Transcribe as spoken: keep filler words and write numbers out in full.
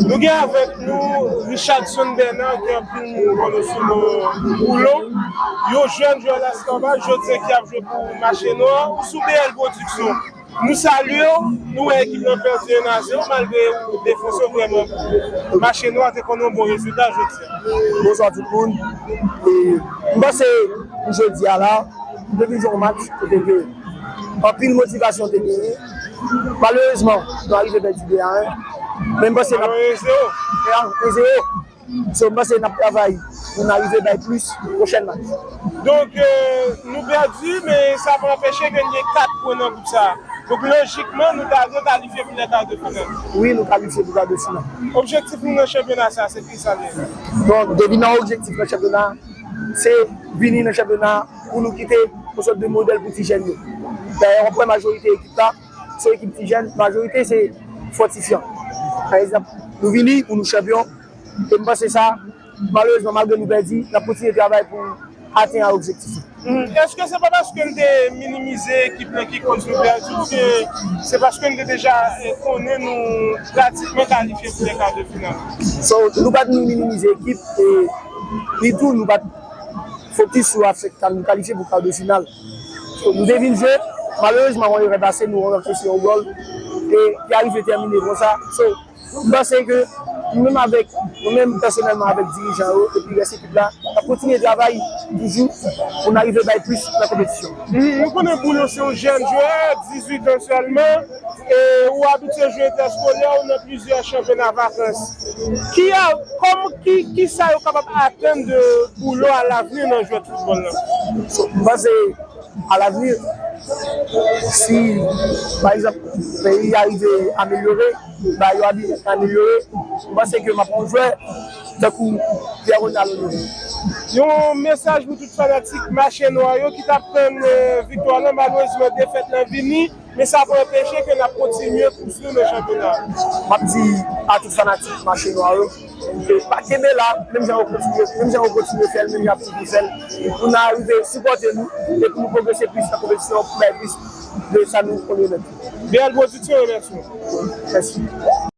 Nou gen avèk nou Richardson Bernard, ki anpil moun konnen sou non Boulo, yon jèn jwè Las Palmas, jodi a ki ap jwe pou Mache Nwa, ou sou B L Production. Nou salye w, nou wè ekip lan pèdi en a zewo, malgre ou defanse w vrèman. Mache Nwa te konn yon bon rezilta jodi a. Bonswa tout moun. E, m panse pou jodi a la, nou te vin jwe yon match kote ke anpil motivasyon te genyen. Malerezman, nou arive pèdi de a en. Men m panse n ap, en zewo. So, m panse n ap travay pou n arive bay plis pwochèn match. Donk, euh, nou pèdi, men sa pa anpeche ke n gen kat pwen nan gwoup sa a. Donk, lojikman, nou ta dwe kalifye pou lè kar de final. Wi, nou kalifye pou kar de final. Objektif nou nan chanpyona sa a, se ki sa l ye? Bon, depi nan objektif nan chanpyona, se vini nan chanpyona pou nou kite yon sòt de modèl pou ti jèn yo. Dayè, w ap wè majorite ekip la, se ekip ti jèn, majorite se fòtifyan. Pa egzanp, nou vini pou nou chanpyon, e m panse sa, malerezman, malgre nou pèdi, n ap kontinye travay pou atenn a objektif yo. Mhm. Èske se pa paske n te minimize ekip lan ki koz nou pèdi, oubyen se paske n te deja, eh, konnen nou pratikman kalifye pou lè kar de final? So, nou pa t minimize ekip, e ni tou nou pa t fokis sou afè kan nou kalifye pou kar de final. So, nou te vin jwe, malerezman, yon erè pase, nou ankese yon gòl, e ki arive tèmine konsa. So, m panse ke nou menm avèk, nou menm pèsonèlman avèk dirijan yo, epi rès ekip la, n ap kontinye travay toujou pou n arive bay plis nan konpetisyon. Mhm, nou konnen Boulo se yon jèn jwè, dizuit an sèlman, e ou abitye jwe entèskolè, ou nan plizyè chanpyona vakans. Ki a, kòm, ki, ki sa yo kapab atann de Boulo alavni nan jwèt foutbòl lan? So, m panse alavni, si, pa egzanp, peyi a rive amelyore, bagay yo ap vin amelyore, m panse ke m ap yon jwè tankou Pierre Ronaldo. Yon mesaj pou tout fanatik Mache Nwa yo ki t ap tann, eh, viktwa lan, malerezman, defèt lan vini, men sa pa anpeche ke n ap kontinye kous nou nan chanpyona a. M ap di a tout fanatik Mache Nwa yo, e pa kenbe la, menm jan yo kontinye, menm jan yo kontinye fè l, menm jan y ap toujou fè l, pou n arive sipòte nou, e pou nou pwogrese plis nan konpetisyon, pou bay plis de sa nou konnen menm. B L Production remèsye w. Mèsi.